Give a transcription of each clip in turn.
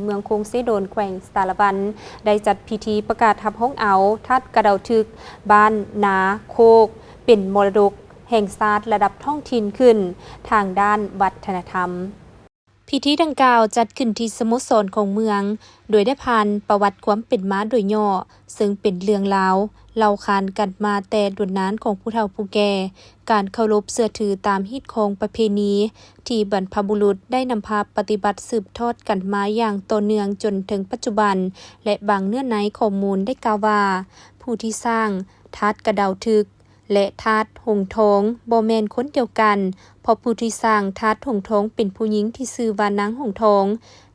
ເມືອງຄົງເຊໂດນ ແຂວງສາລະວັນ ໄດ້ຈັດພິທີປະກາດຮັບຮອງເອົາທາດກະເດົາທຶກ ບ້ານນາໂຄກ ເປັນມໍລະດົກແຫ່ງຊາດລະດັບທ້ອງຖິ່ນຂຶ້ນ ທາງດ້ານວັດທະນະທຳ. ພິທີດັ່ງກ່າວຈັດຂຶ້ນທີ່ສະໂມສອນຂອງເມືອງ ໂດຍໄດ້ຜ່ານປະຫວັດຄວາມເປັນມາໂດຍຫຍໍ້, ເຊິ່ງເປັນເລື່ອງລາວເລົ່າຂານກັນມາແຕ່ດົນນານຂອງຜູ້ເຖົ້າຜູ້ແກ່, ການເຄົາລົບເຊື່ອຖືຕາມຮີດຄອງປະເພນີທີ່ບັນພະບຸລຸດໄດ້ນຳພາປະຕິບັດສືບທອດກັນມາຢ່າງຕໍ່ເນື່ອງຈົນເຖິງປັດຈຸບັນ ແລະ ບາງເນື້ອໃນຂໍ້ມູນໄດ້ກ່າວວ່າ ຜູ້ທີ່ສ້າງທາດກະເດົາທຶກ ແລະ ທາດຫົງທອງບໍ່ແມ່ນຄົນດຽວກັນ, ເພາະຜູ້ທີ່ສ້າງທາດຫົງທອງເປັນຜູ້ຍິງທີ່ຊື່ວ່ານາງຫົງທອງ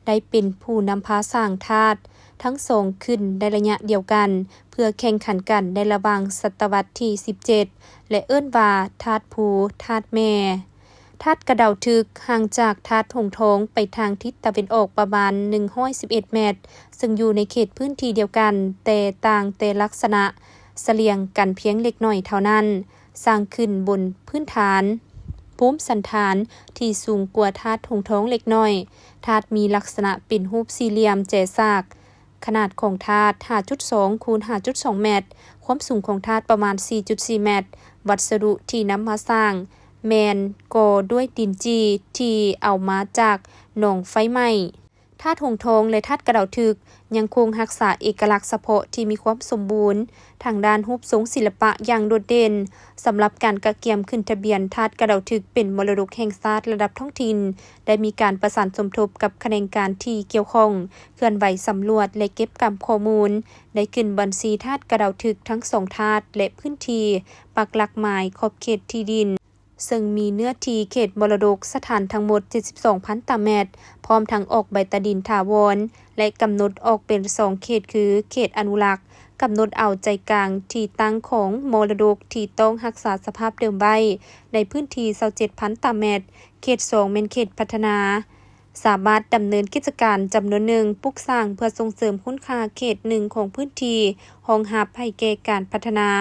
ໄດ້ເປັນຜູ້ນຳພາສ້າງທາດທັງສອງຂຶ້ນໃນໄລຍະດຽວກັນ ເພື່ອແຂ່ງຂັນກັນໃນລະຫວ່າງສະຕະວັດທີສິບເຈັດ ແລະ ເອີ້ນວ່າທາດພູທາດແມ່. ທາດກະເດົາທຶກຫ່າງຈາກທາດຫົງທອງໄປທາງທິດຕາເວັນອອກປະມານໜຶ່ງຮ້ອຍສິບເອັດແມັດ, ເຊິ່ງຢູ່ໃນເຂດພື້ນທີ່ດຽວກັນ, ແຕ່ຕ່າງແຕ່ລັກສະນະສະຫຼຽງກັນພຽງເລັກນ້ອຍເທົ່ານັ້ນ, ສ້າງຂຶ້ນບົນພື້ນຖານພູມສັນຖານທີ່ສູງກວ່າທາດຫົງທອງເລັກນ້ອຍ. ທາດມີລັກສະນະເປັນຮູບສີ່ຫຼ່ຽມແຈສາກ, ຂະໜາດຂອງທາດ ຫ້າຈຸດສອງ ຄູນ ຫ້າຈຸດສອງແມັດ, ຄວາມສູງຂອງທາດປະມານສີ່ຈຸດສີ່ແມັດ. ວັດສະດຸທີ່ນຳມາສ້າງແມ່ນກໍ່ດ້ວຍດິນຈີ່ທີ່ເອົາມາຈາກໜອງໄຟໄໝ້. ທາດຫົງທອງ ແລະ ທາດກະເດົາທຶກ ຍັງຄົງຮັກສາເອກະລັກສະເພາະທີ່ມີຄວາມສົມບູນທາງດ້ານຮູບຊົງສິລະປະຢ່າງໂດດເດັ່ນ. ສຳລັບການກະກຽມຂຶ້ນທະບຽນທາດກະເດົາທຶກເປັນມໍລະດົກແຫ່ງຊາດລະດັບທ້ອງຖິ່ນ ໄດ້ມີການປະສານສົມທົບກັບຂະແໜງການທີ່ກ່ຽວຂ້ອງ ເຄື່ອນໄຫວສຳຫຼວດ ແລະ ເກັບກຳຂໍ້ມູນ, ໄດ້ຂຶ້ນບັນຊີທາດກະເດົາທຶກທັງສອງທາດ ແລະ ພື້ນທີ່ປັກຫຼັກໝາຍຂອບເຂດທີ່ດິນ ເຊິ່ງມີເນື້ອທີ່ເຂດມໍລະດົກສະຖານທັງໝົດເຈັດສິບສອງພັນຕາແມັດ, ພ້ອມທັງອອກໃບຕາດິນຖາວອນ ແລະ ກຳນົດອອກເປັນສອງເຂດ ຄື ເຂດອະນຸລັກ, ກຳນົດເອົາໃຈກາງທີ່ຕັ້ງຂອງມໍລະດົກທີ່ຕ້ອງຮັກສາສະພາບເດີມໄວ້ ໃນພື້ນທີ່ຊາວເຈັດພັນຕາແມັດ, ເຂດສອງແມ່ນເຂດພັດທະນາ, ສາມາດດຳເນີນກິດຈະການຈຳນວນໜຶ່ງ, ປຸກສ້າງເພື່ອສົ່ງເສີມຄຸນຄ່າເຂດໜຶ່ງຂອງພື້ນທີ່ຮອງຮັບໃຫ້ແກ່ການພັດທະນາ.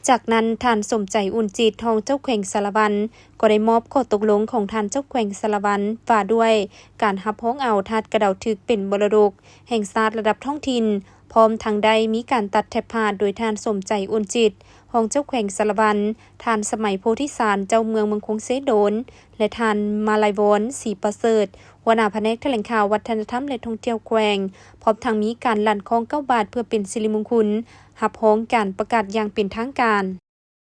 ຈາກນັ້ນ, ທ່ານ ສົມໃຈ ອຸ່ນຈິດ ຮອງເຈົ້າແຂວງສາລະວັນ ກໍໄດ້ມອບຂໍ້ຕົກລົງຂອງທ່ານເຈົ້າແຂວງສາລະວັນ ວ່າດ້ວຍການຮັບຮອງເອົາທາດກະເດົາທຶກເປັນມໍລະດົກແຫ່ງຊາດລະດັບທ້ອງຖິ່ນ, ພ້ອມທັງໄດ້ມີການຕັດແຖບພາດໂດຍທ່ານ ສົມໃຈ ອຸ່ນຈິດ ຮອງເຈົ້າແຂວງສາລະວັນ, ທ່ານ ສະໄໝ ໂພທິສານ ເຈົ້າເມືອງເມືອງຄົງເຊໂດນ ແລະ ທ່ານ ມາໄລວອນ ສີປະເສີດ ຫົວໜ້າພະແນກຖະແຫຼງຂ່າວ ວັດທະນະທຳ ແລະ ທ່ອງທ່ຽວແຂວງ, ພ້ອມທັງມີການລັ່ນຄ້ອງເກົ້າບາດເພື່ອເປັນສິລິມຸງຄຸນ, ຮັບຮອງການປະກາດຢ່າງເປັນທາງການ.